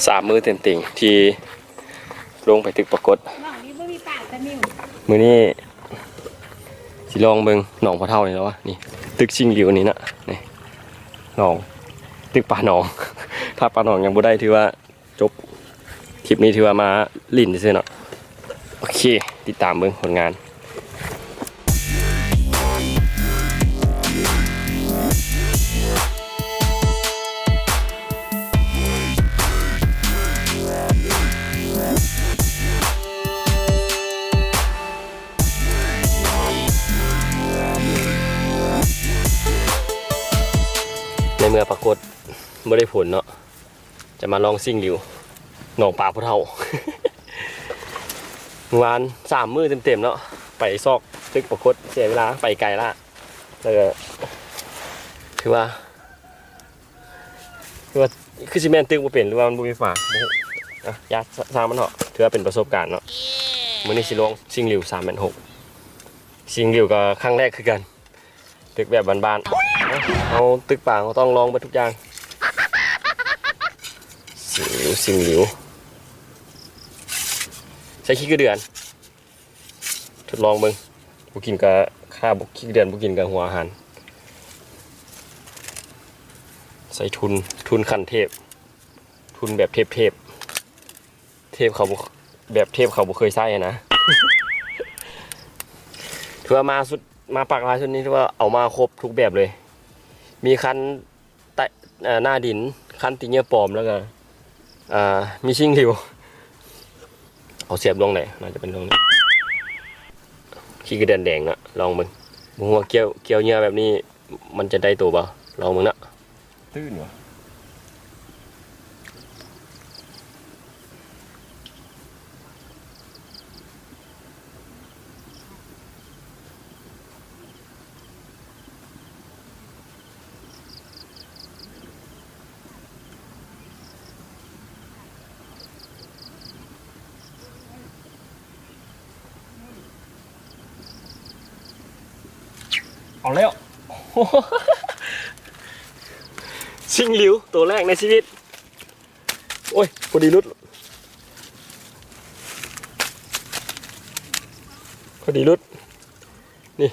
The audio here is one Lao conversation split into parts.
ສາມມື້ເຕັມໆ ທີ່ລົງໄປຕຶກປາກົດ. ມື້ນີ້ຊິລອງເບິ່ງໜອງພໍ່ເຖົ້ານີ້ແຫຼະວະ. ນີ້ຕຶກຊິງຫຼິວນີ້ນະ ນີ້ໜອງ ຕຶກປາໜອງ. ຖ້າປາໜອງຍັງບໍ່ໄດ້ ຖືວ່າ ຈົບ ຄລິບນີ້ຖືວ່າມາຫຼິ້ນຊື່ໆເນາະ. ໂອເຄ ຕິດຕາມເບິ່ງຜົນງານ. ໃນເມື່ອປາກົດບໍ່ໄດ້ຜົນເນາະ ຈະມາລອງຊິງຫຼິວ ໜອງປາຜູ້ເຖົ້າ. ມື້ວານສາມມື້ເຕັມໆເນາະ ໄປຊອກຕຶກປາກົດ ເສຍເວລາ ໄປໄກລະ ແລ້ວກໍຖືວ່າ ຄືວ່າ ຄືຊິແມ່ນຕຶກບໍ່ເປັນ ຫຼືວ່າມັນບໍ່ມີຝາ ບໍ່ຮູ້. ອ່ະ ຢ່າ ຊ່າງມັນເນາະ ຖືວ່າເປັນປະສົບການເນາະ. ມື້ນີ້ຊິລອງຊິງຫຼິວສາມແມັດຫົກ ຊິງຫຼິວກໍຄັ້ງແລກຄືກັນ. ຕຶກແບບບ້ານໆ ເຮົາຕຶກປາ ເຮົາຕ້ອງລອງເບິດທຸກຢ່າງ. ຊິງຫຼິວ ຊິງຫຼິວ ໃສ່ຂີ້ກະເດືອນ ທົດລອງເບິ່ງ. ບໍ່ກິນກະ ຖ້າບໍ່ ຂີ້ກະເດືອນບໍ່ກິນກະຫົວອາຫານ. ໃສ່ທຶນ ທຶນຂັ້ນເທບ ທຶນແບບເທບໆ ເທບເຂົາບໍ່ ແບບເທບເຂົາບໍ່ເຄີຍໃຊ້ຫັ້ນນະ. ຖືວ່າມາຊຸດ ມາປາກລາຍຊຸດນີ້ ຖືວ່າເອົາມາຄົບທຸກແບບເລີຍ. ມີຄັນ ຕະ ເອີ ໜ້າດິນ ຄັນຕີເຫຍື້ອປອມ ແລ້ວກໍ ເອີ ມີຊິງຫຼິວ. ເອົາສຽບລວງໄດ້ ໜ້າຈະເປັນລວງນີ້. ຂີ້ກະເດືອນແດງເນາະ ລອງເບິ່ງ. ບໍ່ຮູ້ວ່າກ່ຽວ ກ່ຽວເຫຍື່ອແບບນີ້ ມັນຈະໄດ້ໂຕບໍ່ ລອງເບິ່ງເນາະ. ຕື່ນຫວາ. ເອົາແລ້ວ ຊິງຫຼິວໂຕແລກໃນຊີວິດ. ໂອ້ຍ ພໍດີຫຼຸດ ພໍດີຫຼຸດ. ນີ້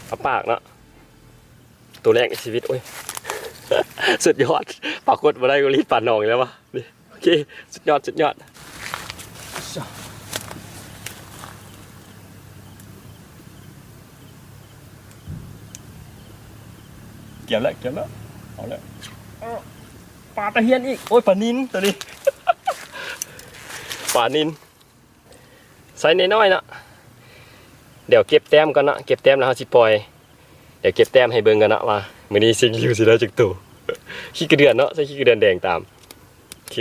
ເອົາປາກເນາະ ໂຕແລກໃນຊີວິດ. ໂອ້ຍ ສຸດຍອດ ປາກົດບໍ່ໄດ້ກໍລີດປາໜອງອີກແລ້ວວະ. ນີ້ ໂອເຄ ສຸດຍອດ ສຸດຍອດ. ກ່ຽວແລ້ວ ກ່ຽວແລ້ວ ເອົາແລ້ວ. ປາຕະພຽນອີກ. ໂອ້ຍ ປານິນໂຕນີ້ ປານິນ ໄຊນ້ອຍໆເນາະ. ດຽວເກັບແຕ້ມກ່ອນເນາະ ເກັບແຕ້ມແລ້ວເຮົາຊິປ່ອຍ. ດຽວເກັບແຕ້ມໃຫ້ເບິ່ງກ່ອນເນາະ ວ່າມື້ນີ້ຊິງຫຼິວຊິໄດ້ຈັກໂຕ. ຂີ້ກະເດືອນເນາະ ໃສ່ຂີ້ກະເດືອນແດງຕາມ. ໂອເຄ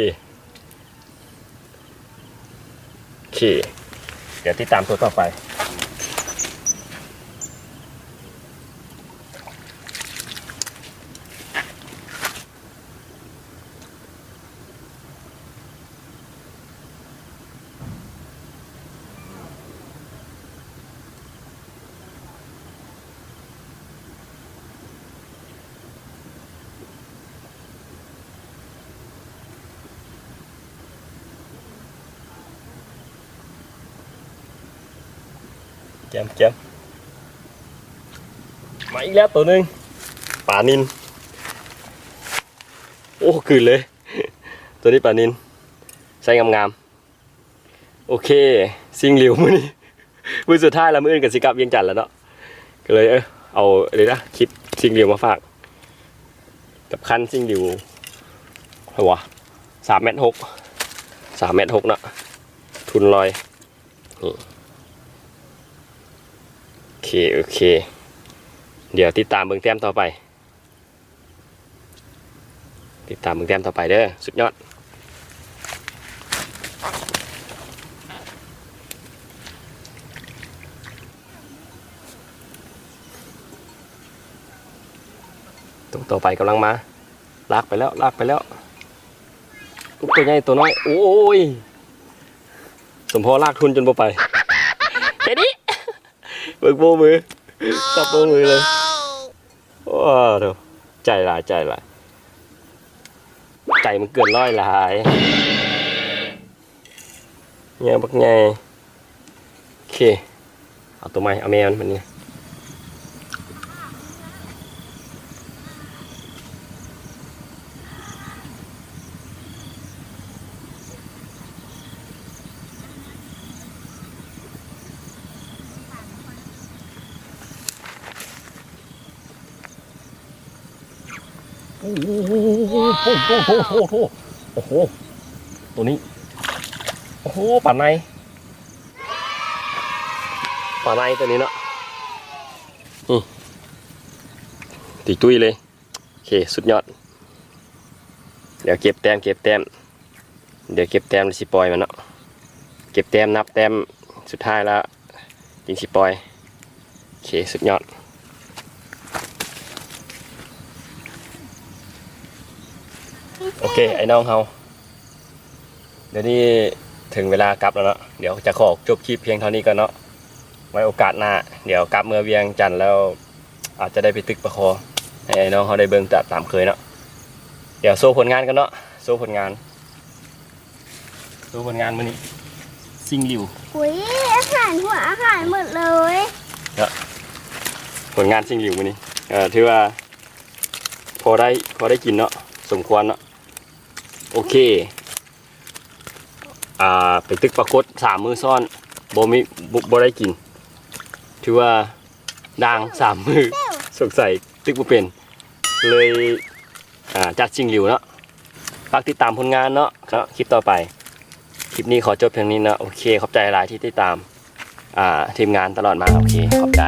ໂອເຄ ດຽວຕິດຕາມໂຕຕໍ່ໄປ. ແກມ ແກມ ມາອີກແລ້ວໂຕໜຶ່ງ ປານິນ. ໂອ້ ກືນເລີຍ ໂຕນີ້ປານິນ ໄຊງາມໆ. ໂອເຄ ຊິງຫຼິວມື້ນີ້ ມື້ສຸດທ້າຍແລ້ວ ມື້ອື່ນກໍຊິກັບວຽງຈັນແລ້ວເນາະ ກໍເລີຍ ເອີ ເອົາເລີຍນະ ຄລິບຊິງຫຼິວມາຝາກ ກັບຄັນຊິງຫຼິວ ເທົ່າໃດວະ ສາມແມັດຫົກ ສາມແມັດຫົກເນາະ ທຶນລອຍ ນີ້ ໂອເຄ ໂອເຄ ດຽວຕິດຕາມເບິ່ງແຕ້ມຕໍ່ໄປ. ຕິດຕາມເບິ່ງແຕ້ມຕໍ່ໄປເດີ ສຸດຍອດ. ໂຕຕໍ່ໄປກຳລັງມາ ລາກໄປແລ້ວ ລາກໄປແລ້ວ. ໂຕໃຫຍ່ໂຕນ້ອຍ ໂອ້ຍ ສົມພໍລາກທຶນຈົນບໍ່ໄປ ແຄ່ນີ້ ເບິ່ງໂປ້ມື ຈັບໂປ້ມືເລີຍ. ໂອ້ ໂທ້ ໃຈຫຼາຍ ໃຈຫຼາຍ. ໄກ່ມັນເກີນຮ້ອຍຫຼາຍ. ເຫຍື່ອບັກໃຫຍ່. ໂອເຄ ເອົາໂຕໃໝ່ ເອົາແມ່ມັນບັດນີ້. ໂອ້ໂຫ ໂອ້ໂຫ ໂອ້ໂຫ ໂອ້ໂຫ ໂຕນີ້ ໂອ້ໂຫ ປາໄນ ປາໄນໂຕນີ້ເນາະ ນີ້ ຕິດຕຸ້ຍເລີຍ. ໂອເຄ ສຸດຍອດ. ດຽວເກັບແຕ້ມ ເກັບແຕ້ມ ດຽວເກັບແຕ້ມແລ້ວຊິປ່ອຍມັນເນາະ. ເກັບແຕ້ມ ນັບແຕ້ມ ສຸດທ້າຍແລ້ວຈຶ່ງຊິປ່ອຍ. ໂອເຄ ສຸດຍອດ. ໂອເຄ ໄອ້ນ້ອງເຮົາ ດຽວນີ້ເຖິງເວລາກັບແລ້ວເນາະ. ດຽວຈະຂໍຈົບຄລິບພຽງເທົ່ານີ້ກ່ອນເນາະ. ໄວ້ໂອກາດໜ້າ ດຽວກັບເມືອວຽງຈັນແລ້ວ ອາດຈະໄດ້ໄປຕຶກປາຄໍ ໃຫ້ໄອ້ນ້ອງເຮົາໄດ້ເບິ່ງຕາມເຄີຍເນາະ. ດຽວໂຊຜົນງານກັນເນາະ ໂຊຜົນງານ ໂຊຜົນງານມື້ນີ້ ຊິງຫຼິວ. ອຸ້ຍ ອາຫານ ຫົວອາຫານໝົດເລີຍເນາະ. ຜົນງານຊິງຫຼິວມື້ນີ້ ເອີ ຖືວ່າພໍໄດ້ ພໍໄດ້ກິນເນາະ ສົມຄວນເນາະ. ໂອເຄ ອ່າ ໄປຕຶກປາກົດສາມມື້ຊ້ອນ ບໍ່ມີ ບໍ່ ບໍ່ໄດ້ກິນ ຖືວ່າດ່າງສາມມື້ ສົງໄສຕຶກບໍ່ເປັນ ເລີຍ ອ່າ ຈັດຊິງຫຼິວເນາະ. ຝາກຕິດຕາມຜົນງານເນາະ ເນາະ ຄລິບຕໍ່ໄປ. ຄລິບນີ້ຂໍຈົບພຽງນີ້ເນາະ. ໂອເຄ ຂອບໃຈຫຼາຍທີ່ຕິດຕາມ ອ່າ ທີມງານຕະຫຼອດມາ. ໂອເຄ ຂອບໃຈ.